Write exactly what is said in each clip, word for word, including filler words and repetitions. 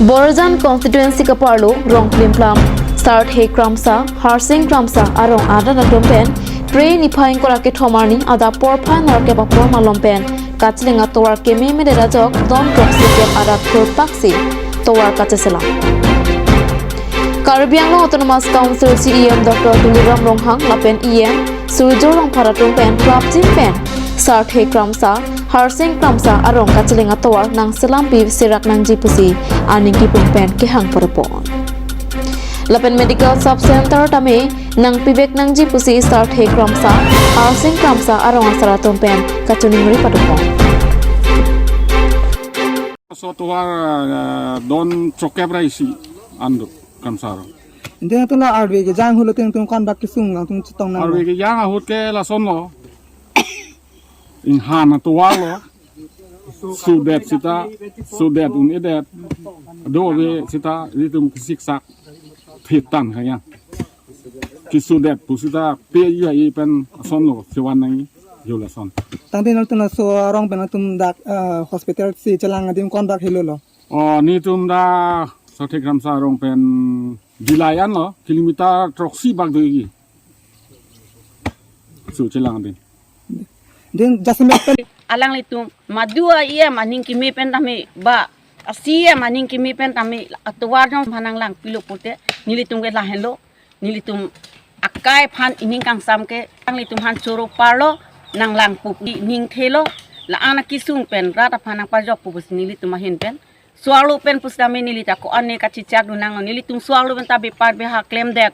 Borjan constituency kaparlo Rongplimplam, Sarthe Kramsa, Harsing Kramsa arong arat atum pen Phre niphai ingkoi ra kethom arni adap porphai nerkep apor malom pen kachelang atovar kememedet ajok don throksi kep arat khurpaksi tovar kacheselam. Karbi Anglong Autonomous Council C E M Doctor Tuliram Ronghang lapen E M Surjya Rongphar atum pen prapjin pen Sarthe Kramsa, Harsing Kramsa arong kachelang atovar nangselam piserak nangji pusi aning kipum pen kehang porpon. Lapen medical sub center tame nangpivek nangji pusi Sarthe Kramsa, Harsing Kramsa arong asar atum pen kachiningri padopon. So tovar, eh, don throksi kep ra isi an do Kramsa arong. Ante nangtum la arve kejang ahut lo nangtum konbak kesung nangtum chetong nang. Arve kejang ahut ke lasonlo. Inghan atovar lo. Sudet sita, sudet un-edet. Dove sita, ilitum kesiksak. Thitan kaya. Kisudet pu sita, pe iya i pen asonlo, sewan nangji, yo lason. Tangte nangtum laso arong pen nangtum dak, eh, hospital si chelang adim konbak helo lo. O, nelitum dak Sarthe Kramsa arong pen bilai anlo, kilometer throksi bak doji. Su chelang adim. Then just a minute. Alanglitum, madua E M aning keme pen tame ba, a C E M aning keme pen tame, atovar jong phan nanglang pilo pute, nelitum ke lahenlo, nelitum akai aphan ining kangsam ke, alanglitum aphan choro parlo, nanglang pu ningthelo, la-an akesung pen, rat aphan nangpajok pu pusi nelitum ahin pen, so-arlo pen pusitame neli ta ko-an ne kachechak dun nanglo, nelitum so-arlo pen ta bepar beha klemdet.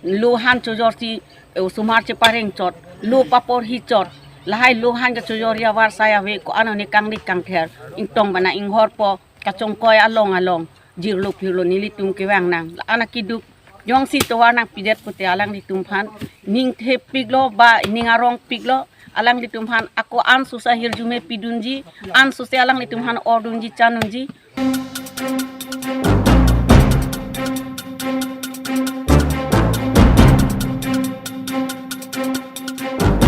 Lo han chojor si, eh, osomar chepareng chot, lo papor hi chot. Lahai lo han kachojor ya varsai ave ko-an ne kangdik kangther. Ingtong bana inghorpo, kachongkoi along along. Jirlo phirlo nelitum kevang nang. La-an akeduk jongsi tovar nangpidet pute alanglitum aphan ningthepiklo ba ning arongpiklo, alanglitum aphan ako an sosa hirjume pidunji, an sose alanglitum aphan ordunji chandunji.